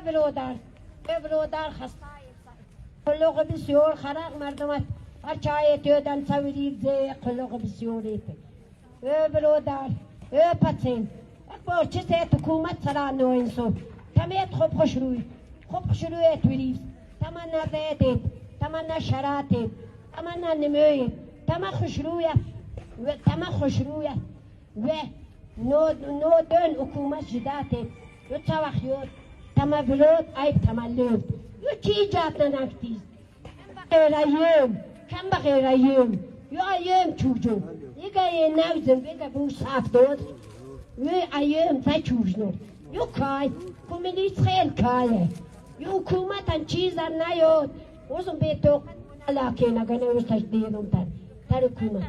برادر ای برادر خسته قلق بسیار خرق مردمت هرچای تیودن سویرید زی قلق بسیاری ای برادر ای پتین اکبر چه سیت حکومت سرا نوین سو تمیت خوب خوش روی خوب خوش روی توریز تمنا ریتت تمنا شراتت تمنا نمویت تما خوش روی و تما خوش روی و نو نو دون حکومت جداتت و توخیوت تما بلوت عیب تما لوت یو چی ایجاد ننکتیز بغیر ایام کم بغیر ایام یو ایام چوجو یگه یه نوزن بگه بو صاف داد یو ایام تا چوجنو یو کای کمیلیت خیل کایه یو حکومت چیزا نیاد وزن به تو لكن انا وستجديدهم تر تر حکومت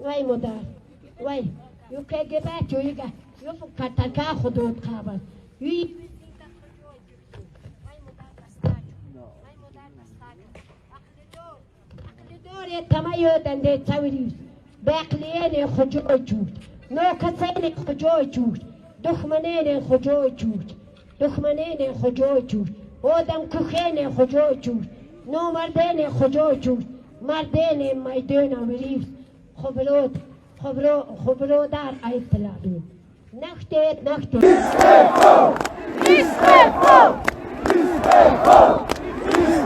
وای مادر وای یو که گبت یو یگه یو فکر ترکه خودت قابل یو تمایل تاویریز بعقلين خجوج نوكسين خجوج دخمنين خجوج دخمنين خجوج آدم كخين خجوج نو مردين خجوج مردين ميدان وريف خبرات خبرو خبرو در عيب تلعبين نختت نختت استعفاء استعفاء استعفاء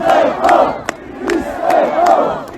استعفاء استعفاء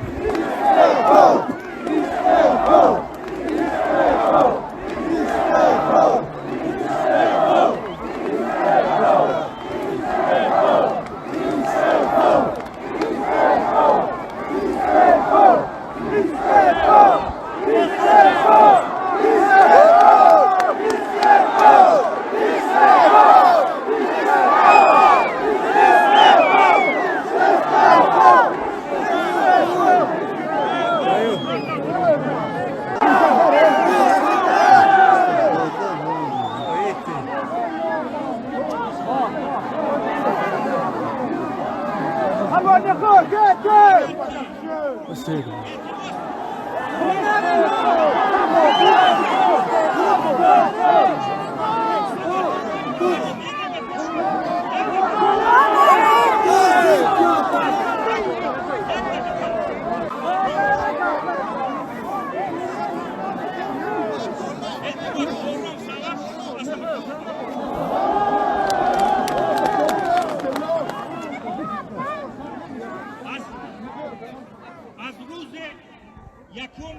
Якум,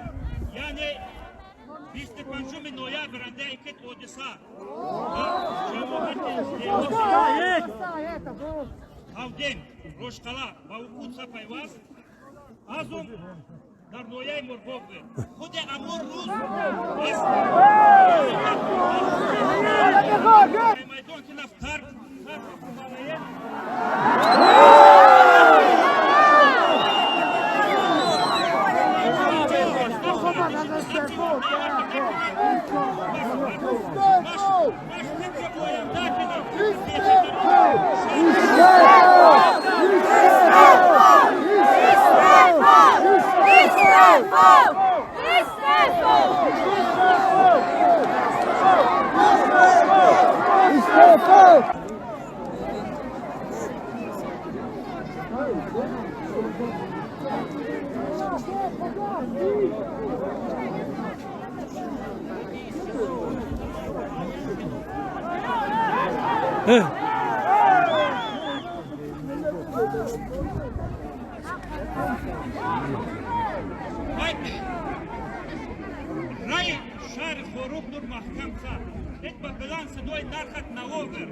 яъне 25 ноябр анда икит ҳодиса ҳавдем Рошқала ба вуқӯъ пайваст, азум дар ноҳияи Мурғоб буд. Худи амон рӯз майдон ки нафтар Рай шаҳри Хоруғ нур маҳкам кард. Ҳеҷ ба баланд садои нархат наовард.